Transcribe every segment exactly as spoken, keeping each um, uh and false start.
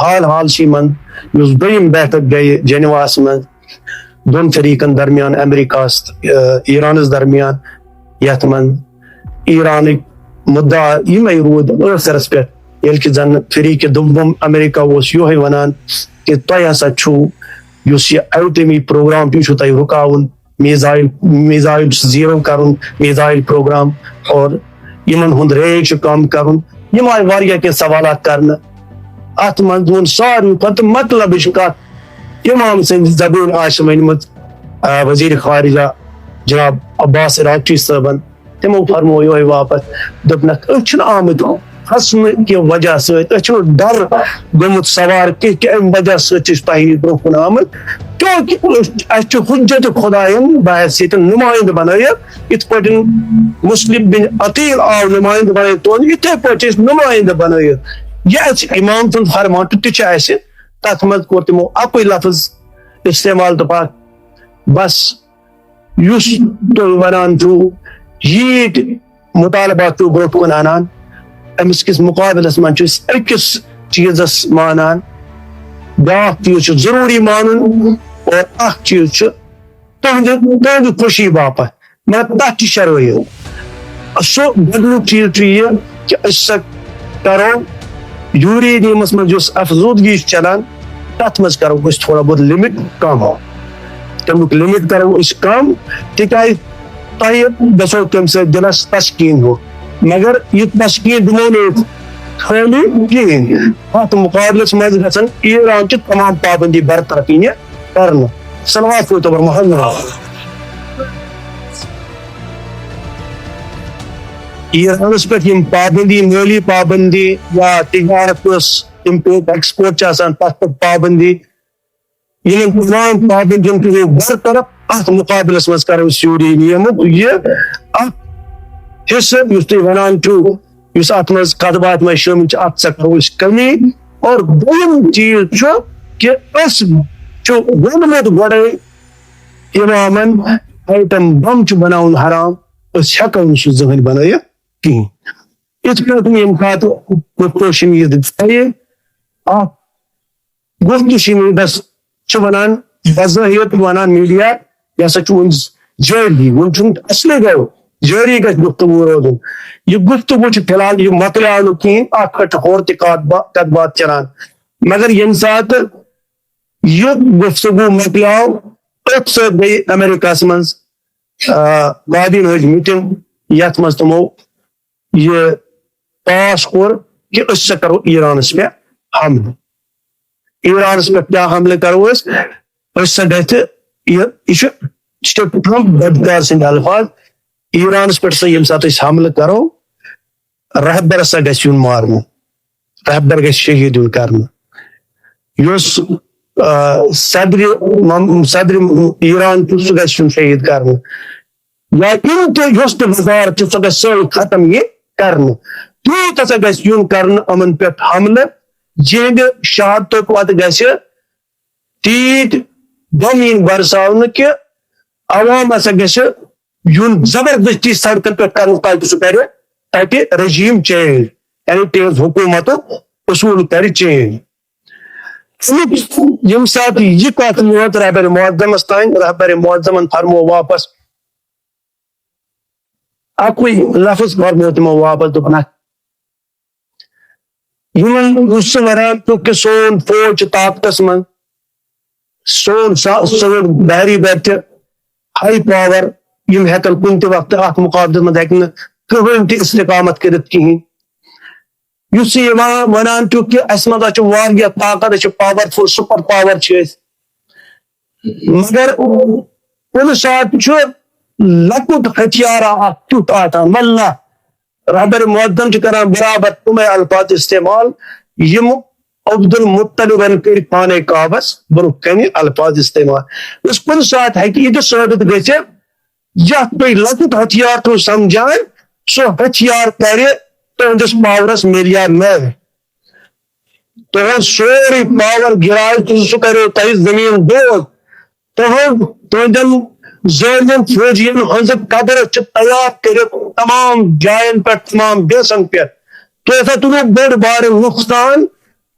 حال حالسٕے منٛز یُس دوٚیِم بیٹھک گٔیہِ جنیواہَس منٛز دۄن فریقن درمیان، امریکاہس تہٕ، آ، ایرانس درمیان، یتھ منٛز ایرانٕکۍ مدعا یِمے روٗدۍ ٲخرس پٮ۪ٹھ، ییٚلہِ کہِ زن فریق دوٚیِم امریکہ اوس یِہوے ونان کہِ تۄہہِ ہسا چھُو یُس یہِ ایٹمی پروگرام تہِ، یہِ چھُو تۄہہِ رُکاوُن، میزائل، میزائل چھُ زیٖرو کرُن، میزائل پروگرام، اور یِمن ہُنٛد رینج چھُ کم کرُن۔ یِم آیہِ واریاہ کینٛہہ سوالات کرنہٕ۔ اتھ منٛز دِوان ساروی کھۄتہٕ مطلبٕچ کتھ، امام سٕنٛدِ زبٲنۍ آسہِ ؤنمٕژ، آ، وزیر خارجہ جناب عباس عراقچی صٲبن۔ تِمو فرموو یِہوٚے واپس، دوٚپنکھ، "أسۍ چھِنہٕ آمٕتۍ کھسنہٕ کہِ وجہ سۭتۍ، أسۍ چھِنہٕ ڈر گوٚمُت سوار کینٛہہ کہِ امہِ وجہ سۭتۍ چھِ أسۍ تۄہہِ نِش برونٛہہ کُن آمٕتۍ، کیونکہ أسۍ، اسہِ چھُ حجت خدایَن بحیثیت نمایندٕ بنٲیِتھ، یِتھ پٲٹھۍ مسلم بن عقیل آو نمایندٕ بنٲیِتھ تُہُنٛد، یِتھے پٲٹھۍ چھِ أسۍ نمایندٕ بنٲیِتھ۔ یہِ اَسہِ امام سُنٛد فرمان چھُ، تہِ چھُ اَسہِ۔" تتھ منٛز کوٚر تِمو اکُے لفظ استعمال، دوٚپکھ، بس، یُس تُہۍ ونان چھِو، ییٖتۍ مطالبات چھِو برونٛہہ کُن انان، أمِس کِس مُقابلس منٛز چھِ أسۍ أکِس چیٖزس مانان، بیٛاکھ چیٖز چھُ ضروٗری مانُن، اور اکھ چیٖز چھُ تُہنٛدِ، تُہنٛدِ خوشی باپتھ، مگر تتھ چھِ شرٲیِط۔ سُہ گۄڈٕنیُک چیٖز چھُ یہِ کہِ أسۍ سا کرو یوٗرینیمس منٛز یُس افزودگی چھِ چلان، تتھ منٛز کرو أسۍ تھوڑا بہت لمٹ کم۔ تمیُک لمٹ کرو أسۍ کم، تِکیازِ تۄہہِ گژھو تمہِ سۭتۍ دِلس تسکیٖن ہیوٗ، مگر یہِ تسکیٖن دِمو نہٕ أسۍ خٲلی کِہیٖنۍ۔ اتھ مُقابلس منٛز گژھن ایران چہِ تمام پابندی برطرف یِنہِ کرنہٕ۔ صلوات پٔرِو توبر محمد۔ ایرانس پٮ۪ٹھ یِم پابندی، مٲلی پابندی یا تجارت ٲس، امپورٹ ایکسپورٹ چھِ آسان، تتھ پٮ۪ٹھ پابندی، یِمن تمام پابندین تھٲیِو برطرف۔ اتھ مُقابلس منٛز کرو أسۍ یوٗرینیمُک یہِ اکھ حصہٕ، یُس تُہۍ ونان چھِو، یُس اتھ منٛز کتھ باتھ منٛز شٲمِل چھِ، اتھ سا کرو أسۍ کمی۔ اور دوٚیِم چیٖز چھُ کہِ أسۍ چھُ ووٚنمُت گۄڈے امامن، ایٹم بم چھُ بناوُن حرام، أسۍ ہٮ۪کو نہٕ سُہ زٕہٕنۍ بنٲیِتھ کِہیٖنۍ۔ یِتھ پٲٹھۍ ییٚمہِ ساتہٕ مُفتو شمیٖر دِژے اکھ گفتگو شمیٖرس چھِ ونان، بظٲہِر تہِ ونان میٖڈیا، یہِ ہسا چھُ وُنہِ جٲری، وُنہِ چھُنہٕ اصلٕے گوٚو، جٲری گژھِ گفتگو روزُن۔ یہِ گفتگو چھُ فی الحال یہِ مۄکلیو نہٕ کِہیٖنۍ، اتھ پٮ۪ٹھ چھِ ہورٕ تہِ کتھ با-، کتھ باتھ چلان۔ مگر ییٚمہِ ساتہٕ یہِ گفتگو مۄکلیو، أتھۍ سۭتۍ گٔے امریکہس منٛز، آ، کابینہ ہٕنٛز میٖٹنگ، یتھ منٛز تِمو یہِ پاس کوٚر کہِ أسۍ ہسا کرو ایرانس پٮ۪ٹھ حملہٕ۔ ایرانس پٮ۪ٹھ کیٛاہ حملہٕ کرو أسۍ؟ أسۍ ہسا گژھِ یہِ، یہِ چھُ سٹیٹ ٹرمپ بدکار سٕنٛدۍ الفاظ، ایرانس پٮ۪ٹھ ہسا ییٚمہِ ساتہٕ أسۍ حملہٕ کرو، رہبر ہسا گژھِ یُن مارنہٕ، رہبر گژھِ شہید یُن کرنہٕ۔ یُس، آ، صدرِ مم-، صدرِ ایران چھُ، سُہ گژھِ یُن شہید کرنہٕ۔ یا یِم تہِ، یۄس تہِ وزارت چھِ، سۄ گژھِ سٲرٕے ختم یہِ کرنہٕ۔ تیوٗت ہسا گژھِ یُن کرنہٕ یِمن پٮ۪ٹھ حملہٕ، یِہنٛدِ شہادتہٕ پتہٕ گژھِ تیٖتۍ غم یِنۍ برساونہٕ کہِ عوام ہسا گژھِ یُن زبردستی سڑکن پٮ۪ٹھ کرنہٕ، تاکہِ سُہ کرِ تتہِ رجیٖم چینج، یعنی تِہنٛز حکوٗمتُک اصوٗل کرِ چینج۔ اَمیُک ییٚمہِ ساتہٕ یہِ کتھ ووت رہبر معظمس تام، رہبر معظمن فرموو واپس اکُے لفظ، فرموو تِمو واپس، دوٚپُن، یِمن یُس سُہ ونان چھُ کہِ سون فوج چھُ طاقتس منٛز، سون سا-، سون بحری بر چھِ ہائی پاور، یِم ہٮ۪کن کُنہِ تہِ وقتہٕ اتھ مُقابلس منٛز ہٮ۪کہِ نہٕ کٕہٕنۍ تہِ استقامت کٔرِتھ کِہیٖنۍ۔ یُس یہِ یِوان ونان چھُ کہِ اسہِ منٛز چھُ واریاہ طاقت، أسۍ چھِ پاورفل، سپر پاور چھِ أسۍ، مگر کُنہِ ساتہٕ چھُ لۄکُٹ ہتھیارا اکھ تیُتھ آسان، واللہ رہبر معظم چھِ کران برابر تِمے الفاظ استعمال، یِم عبدالمطلبن کٔرۍ پانے کعبس برونٛہہ کنہِ الفاظ استعمال۔ یُس کُنہِ ساتہٕ ہیٚکہِ یہِ تہِ ثٲبت گٔژھِتھ، یتھ تُہۍ لۄکُٹ ہتھیار چھِو سمجھان، سُہ ہتھیار کرِ تُہنٛدِس پاورس ملیار نہٕ۔ تُہنٛد سورُے پاور گراے تہٕ سُہ کرِ تۄہہِ زٔمیٖن دوز۔ تُہنٛد، تُہنٛدٮ۪ن ظٲلمن فوجین ہٕنٛزٕ قبرٕ چھِ تیار کٔرِتھ تمام جاین پٮ۪ٹھ، تمام بیسن پٮ۪ٹھ۔ تُہۍ ہسا تُلِو بوٚڑ بارٕ نۄقصان،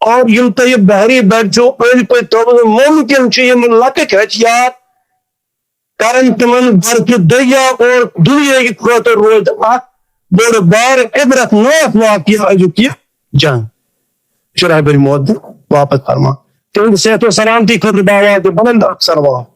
اور یِم تۄہہِ بحری بڈ چھو أنٛدۍ پٔکۍ تھٲومٕژ، ممکن چھُ یِم لۄکٕٹۍ ہتھیار کرن تِمن برفہِ دٔریا اور دُنیا خٲطرٕ روزِ اکھ بوٚڑ بار عبرت ناک واقعہ أزیُک یہِ جنگ۔ شرح بن موت واپس فرما۔ تِہنٛد صحت و سلامتی خٲطرٕ باوان تہٕ بلند اکھ سلوات۔